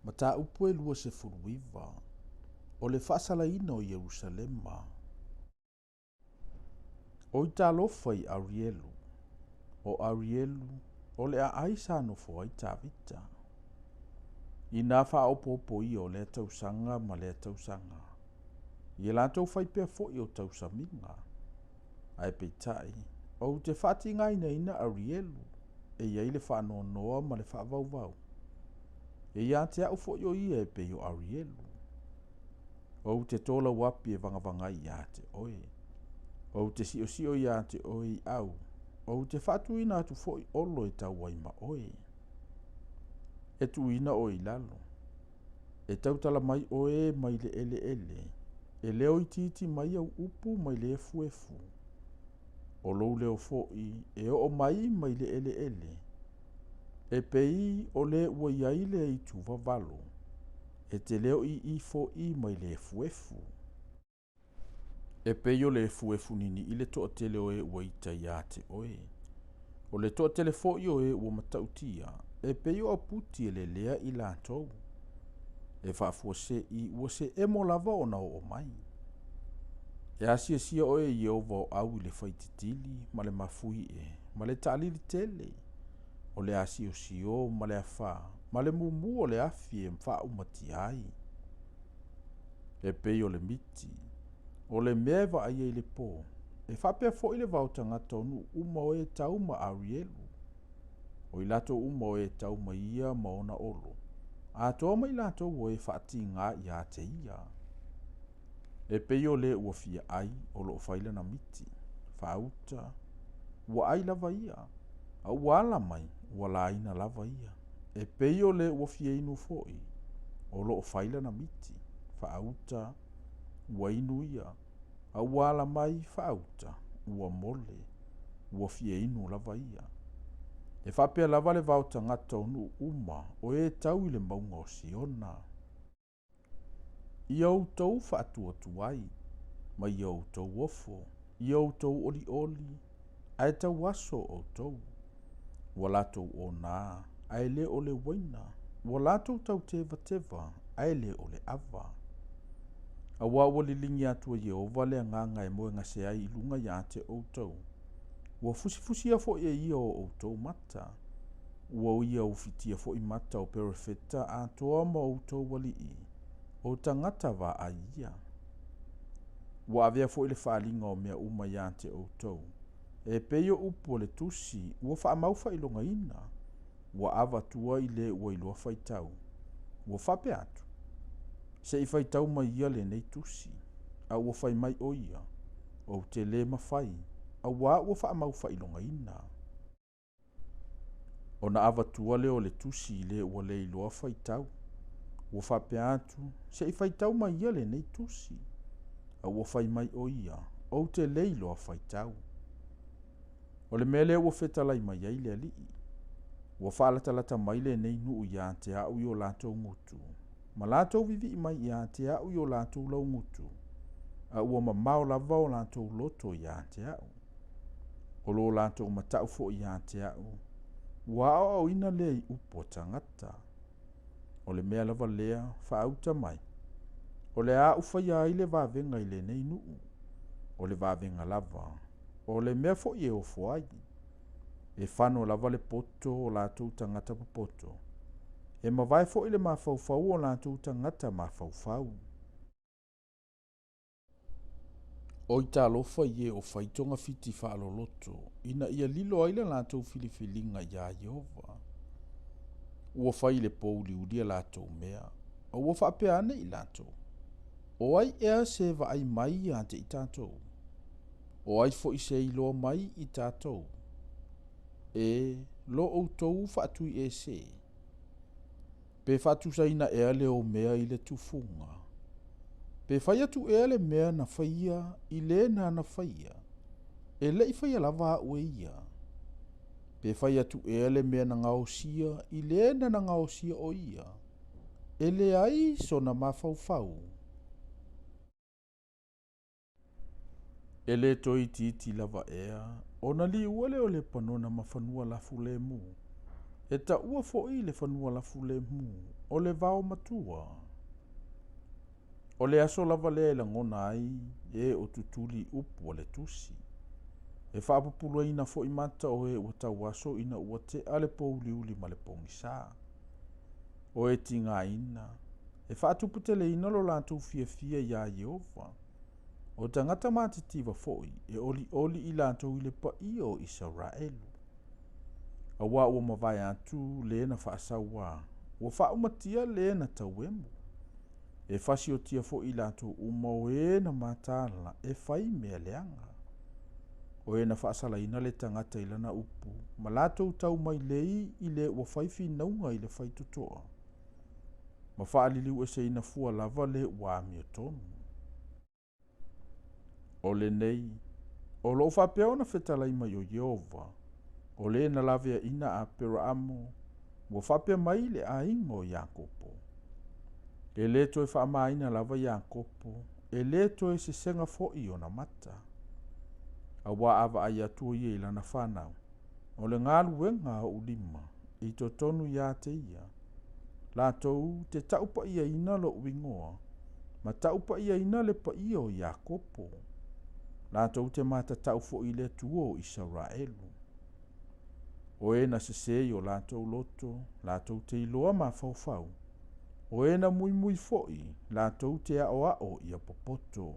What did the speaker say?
Mataupu e 29, o le faasalaina o Ierusalema. Oi talofa i Arielu, o Arielu, o le aai sa nofo ai Tavita. Inā faaopoopo ia o lea tausaga ma lea tausaga, ia latou fai pea foi o tausamiga. Ae peitai, ou te faatigainaina Arielu, e i ai le faanoanoa ma le faavauvau. E ia te au foi o ia e pei o Arielu. Ou te tolauapi e vagavagai ia te oe. Ou te siosio ia te oe i au. Ou te faatuina atu foi olo e tau ai ma oe. E tuuina oe i lalo. E tautala mai oe mai le eleele. E leo itiiti mai au upu mai le efuefu. O lou leo foi e oo mai mai le eleele. E pei o le ua i ai le itu vavalo. E te leo ii fo'i mai le efuefu. E pei o le efuefu ninii le toatele o e ua ita ia te oe. O le toatele foi o e ua matautia, e pei o aputi e lelea i latou. E faafuasei ua se emo lava ona oo mai. E asiasia oe e Ieova o au i le faititili ma le mafuie ma le taalili tele, o le asiosio ma le afā ma le mumu o le afi e faaumatia ai. E pei o le miti, o le mea e vaaia i le pō, e faapea foi le vao tagata o nuu uma o e tau ma Arielu. O i latou uma o e tau ma ia ma ona olo, atoa ma i latou o e faatigā ia te ia. E pei o le ua fia ai o loo fai lana miti, faauta, ua ai lava ia, a ua ala mai, ua laina lava ia. E pei o le ua fia inu foi, o loo fai lana miti, faauta, ua inu ia, a ua ala mai, faauta, ua mole, ua fia inu lava ia. E faapea lava le vao tagata o nuu uma o e tau i le mauga o Siona. Ia outou faatuatuai, ma ia outou ofo, ia outou olioli, ae tauaso outou. Ua latou onā, ae le o le uaina, ua latou tautevateva, ae le o le ava. Auā ua liligi atu e Ieova le agaga e moegase ai i luga ia te outou. Ua fusifusia foi e ia o outou mata. Ua ia ufitia foi mata o perofeta atoa ma outou alii, o tagata vaai ia. Ua avea foi le faaaliga o mea uma ia te outou. E pei o upu o le tusi ua faamau faailogaina, ua avatua i le ua iloa faitau. Ua faapea atu, se i faitau mai ia lenei tusi, a ua fai mai o ia, ou te le mafai, auā ua faamau faailogaina. Ona avatua lea o le tusi i le ua le iloa faitau. Ua faapea atu, se i faitau mai ia lenei tusi, a ua fai mai o ia, ou te le iloa faitau. O le mea lea ua fetalai mai ai le Alii, ua faalatalata mai lenei nuu ia te au i o latou gutu, ma latou vivii mai ia te au i o latou laugutu, a ua mamao lava o latou loto ia te au. O lo latou matau foi ia te au, ua aoaoina lea i upu a tagata. O le mea lava lea, faauta mai, o le a ou faia ai le vavega i lenei nuu, o le vavega lava, o le mea foi e ofo ai. E fano lava le poto o latou tagata popoto, e mavae foi le mafaufau o latou tagata mafaufau. Oi talofa i e o fai togafiti faaloloto, ina ia lilo ai le latou filifiliga iā Ieova. Ua fai i le pōuliuli a latou mea, a ua faapea ane i latou, O ai ea se vaai mai ia te i tatou? O ai foi se iloa mai i tatou? E lo outou faatuiese. Pe faatusaina ea le omea i le tufuga? Pe fai atu ea le mea na faia i le nana faia? E le i faia lava au e ia. Pe fai atu ea le mea na gaosia i le nana gaosia o ia? E leai sona mafaufau. E le toe itiiti lava ea ona liua lea o Lepanona ma fanua lafulemu. E taua foi le fanua lafulemu, o le vao matua. O le aso lava lea e lagona ai e o tutuli upu a le tusi. E faapupulaina foi mata o e ua tauaso ina ua tea le pouliuli ma le pogisa. O e tigaina, e faatuputeleina lo latou fiafia iā Ieova. O tagata matitiva foi, e olioli i latou i le paia o Isaraelu. Auā ua mavae atu le na faasauā, ua faaumatia le na tauemu. E fasiotia foi i latou uma o e na mataala e fai mea leaga. O e na faasalaina le tagata i lana upu, ma latou taumailei i le ua fai finauga i le faitotoa, ma faaliliueseina fua lava le ua amiotonu. O lenei, o loo faapea ona fetalai mai o Ieova, o le na laveaina Aperaamo, ua faapea mai le aiga o Iakopo. E lē toe faamaina lava Iakopo, e lē toe sesega foi ona mata. Auā a vaai atu o ia i lana fanau, o le galuega a ou lima i totonu ia te ia, latou te taupaiaina loʻu igoa, ma taupaiaina le paia o Iakopo, latou te matatau foi i le Atua o Isaraelu. O e na sesē i o latou loto, latou te iloa mafaufau, o e na muimui foi, latou te aoao ia popoto.